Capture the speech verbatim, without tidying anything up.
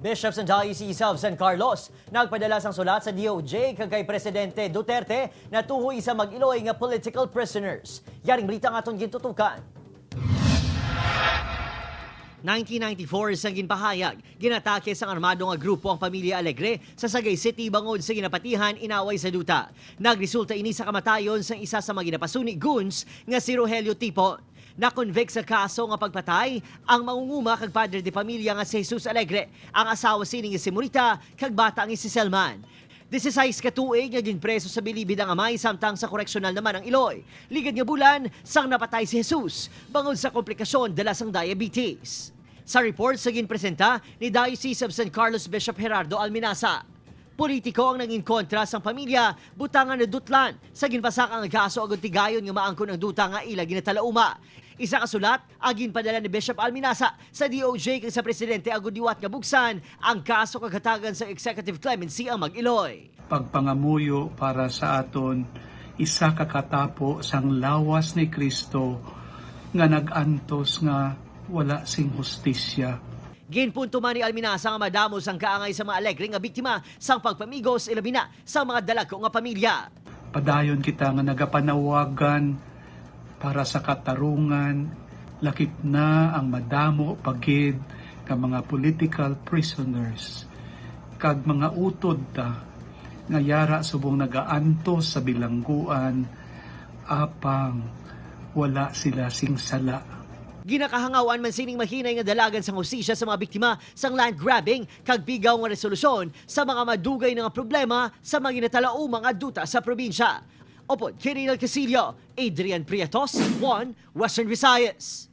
Bishops and Diocese of San Carlos nagpadala sang sulat sa D O J kag kay Presidente Duterte natuhoy sa mag-iloy nga political prisoners. Yaring balita ang aton gintutukan. Nineteen ninety-four, sang ginpahayag, ginatake sang armado nga grupo ang pamilya Alegre sa Sagay City bangod sa ginapatihan inaway sa duta. Nagresulta ini sa kamatayon sang isa sa mga ginapasuni goons nga si Rogelio Tipo. Na-convict sa kaso nga pagpatay ang mangunguma kag padre de pamilya nga si Jesus Alegre, ang asawa sini nga si Morita, kag bata nga si Selman. Disisais ka tuig nga ginpreso sa bilibid ang amay samtang sa koreksyonal naman ang iloy. Ligad nga bulan sang napatay si Jesus bangod sa komplikasyon dala sang diabetes. Sa report sa ginpresenta ni Diocese of San Carlos Bishop Gerardo Alminaza, politiko ang nangin kontra sang pamilya, butangan nadutlan sa ginpasaka nga kaso agud tigayon nga maangkon ang duta nga ila ginatalauma. Isa ka sulat ang ginpadala ni Bishop Alminaza sa D O J kag sa presidente agud liwat nga buksan ang kaso kag hatagan sa executive clemency ang mag-iloy. Pagpangamuyo para sa aton isa ka katapo sang lawas ni Cristo nga nag-antos nga wala sing hustisya. Ginpunto man ni Alminaza nga madamo sang kaangay sa mga Alegre nga biktima sang pagpamigos, ilabi na sa mga dalagko nga pamilya. Padayon kita nga nagapanawagan para sa katarungan, lakip na ang madamo pa gid nga mga political prisoners kag mga utod ta nga yara subong nagaantos sa bilangguan, apang wala sila sing sala. Ginakahangawan man sining mahinay nga dalagan sang hustisya sa mga biktima sang land grabbing kag pigaw nga resolusyon sa mga madugay na nga problema sa mga ginatalauma nga duta sa probinsya. Upod kay Reynald Casillo, Adrian Prietos, One Western Visayas.